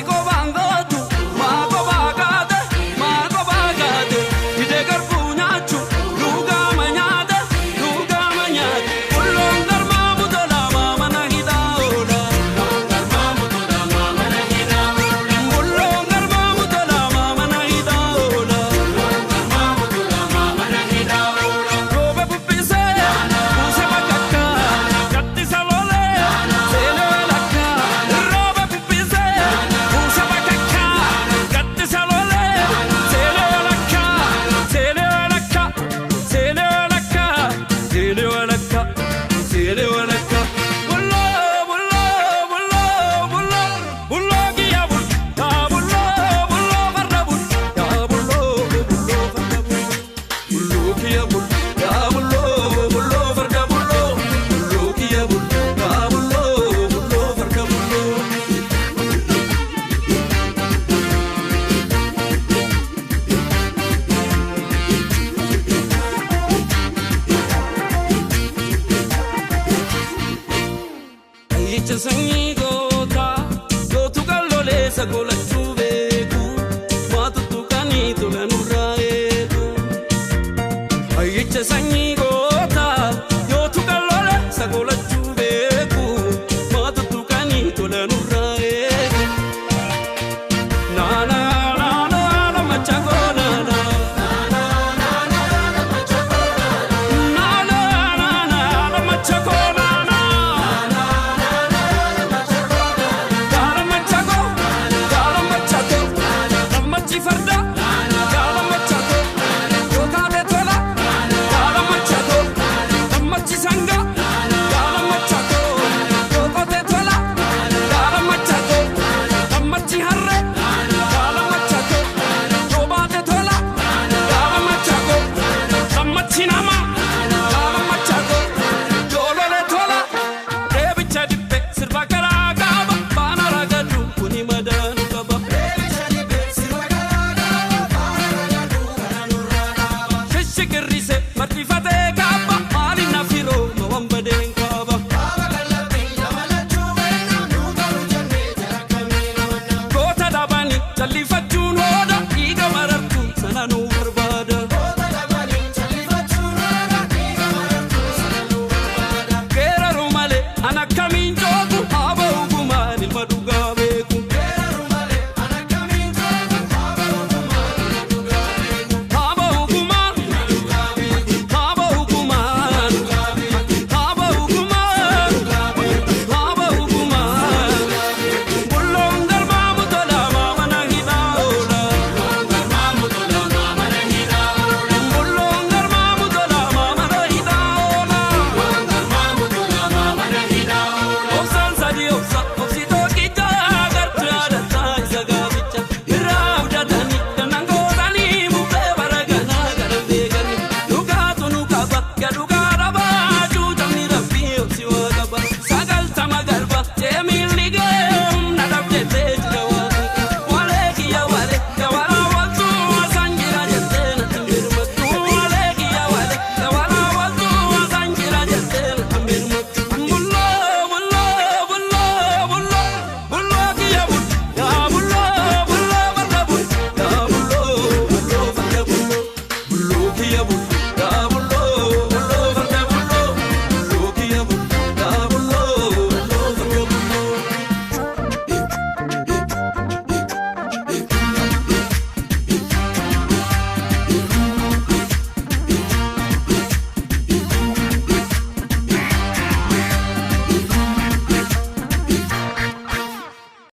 Qobaan gootu maa qobaa kaate, maa qobaa kaate fidee garbuu nyaachu lugaama nyaate, lugaama nyaate. Bulloon garmaa butolaa maamana hidhaa oola. Bulloon garmaa butolaa maamana hidhaa oola. Rooba bubbisee buuse bakakkaa gattisa lolee seenee walakkaa. Rooba bubbisee buuse bakakkaa gattisa lolee seenee walakkaa, seenee walakkaa, seenee walakkaa, seenee walakkaa, seenee walakkaa. Bulloo bulloo bulloo bulloo bulloo kiyya bul yaa bulloo bulloo farda bul yaa bulloo bulloo farda bul. Bulloo kiyya bul yaa bulloo bulloo farda bulloo, bulloo kiyya bul yaa bulloo bulloo farda bulloo. Ayyicha sanyii gootaa gootu qalloleessa golachuu.